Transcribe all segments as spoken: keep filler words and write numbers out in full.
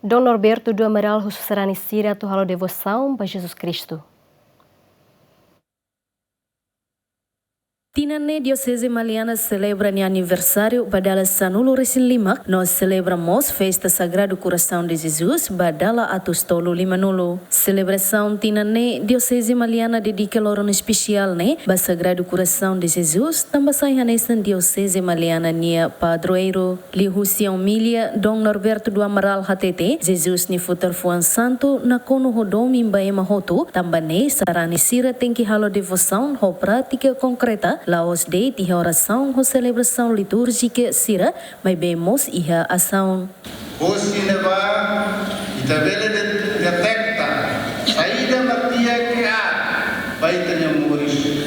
Dom Norberto do Amaral husu sarani sira atu halo devosaun ba Jesus Kristu. Tinan ne'e Dioseze Maliana selebra nia aniversáriu ba dala sanulu-resin-lima, no selebra mós festa Sagrado Coração de Jesus ba dala atus tolu limanulu. Selebrasaun tinan ne'e Dioseze Maliana dedika loron espesiál ne'e ba Sagrado Coração de Jesus, tanba sai hanesan Dioseze Maliana nia padroeiru. Liuhusi omilia, Dom Norberto do Amaral hatete, Jesus nia futar fuan santu nakonu ho domin ba ema hotu, tanba ne'e sarani sira tenke halo devosaun ho prátika konkreta, la'ós de'it iha orasaun ho selebrasaun litúrjika sira, maibé mós iha asaun. Hosi ne'ebá, ita bele de-, deteta saida mak di'ak ka aat ba ita-nia moris.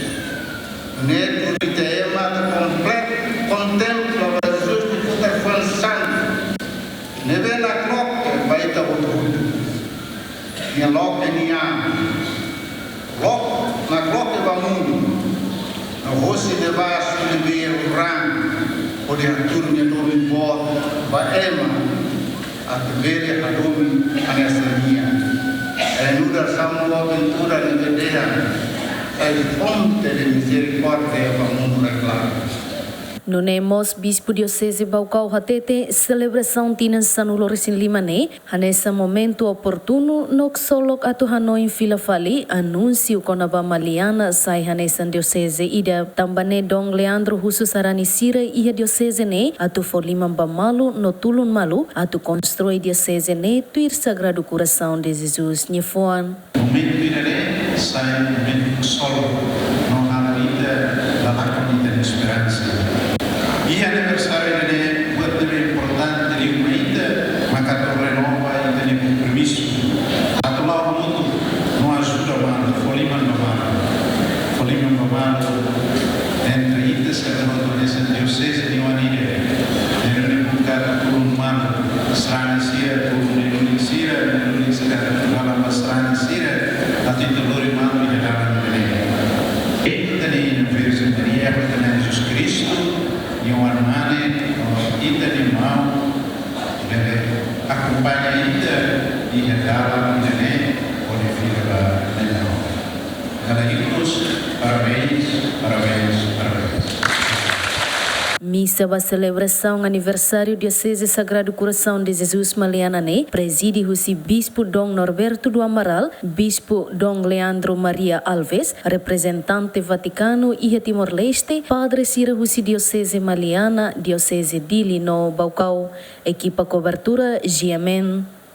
Ne'e tuir ita ema atu komplet-, kontempla ba Jesus nia futar fuan santu. Ne'ebé nakloke ba ita hotu-hotu. Nia loke nia an. Lok-, nakloke ba mundu. No hosi ne'ebá suli bee raan. Hodi hatuur nia domin boot ba ema. Atu bele hadomi hanesan nia. Ai nu'udar Salmu dua puluh tujuh ne'ebé dehan: Sai fonte de miserikórdia ba mundu reklamu. Nune'e mós Bispu Dioseze Baucau hatete, selebrasaun tinan sanulu-resin-lima ne'e hanesan momentu oportunu no ksolok atu hanoin fila fali anúnsiu kona-ba Maliana sai hanesan dioseze ida. Tanba ne'e Dom Leandro husu sarani sira iha dioseze ne'e atu fó liman ba malu no tulun malu atu konstrui dioseze ne'e tuir Sagrado Coração de Jesus nia fuan. Momentu ida-ne'e sai momentu ksolok no halo ita la lakon ita-nia esperansa. Iha aniversáriu ida-ne'e, buat ne'ebé importante liu mai ita maka atu renova ita-nia kompromisu atu la'o hamutuk no ajuda malu, fó liman ba malu. Fó liman ba malu entre ita sira hotu hanesan dioseze nia oan ida. Ne'e ita buka atu tulun malu sarani sira, tulun nia lulik sira, nia lulik sira atu dalan ba sarani sira, atu ita lori malu iha dalan ida-ne'e. Ita-nia Virjen Maria, ita-nia Jesus Kristu nia Oan-Mane, no ita-nia Maun, bele akompaña ita iha dalan ida-ne'e hodi fila ba Nai Maromak. Dala ikus, parabéns, parabéns, parabéns. Misa ba selebrasaun aniversáriu Dioseze Sagrado Coração de Jesus Maliana ne'e prezide husi Bispu Dom Norberto do Amaral, Bispu Dom Leandro Maria Alves, reprezentante Vatikanu iha Timor-Leste, padre sira husi Dioseze Maliana, Dioseze Dili no Baucau. Ekipa kobertura G M N.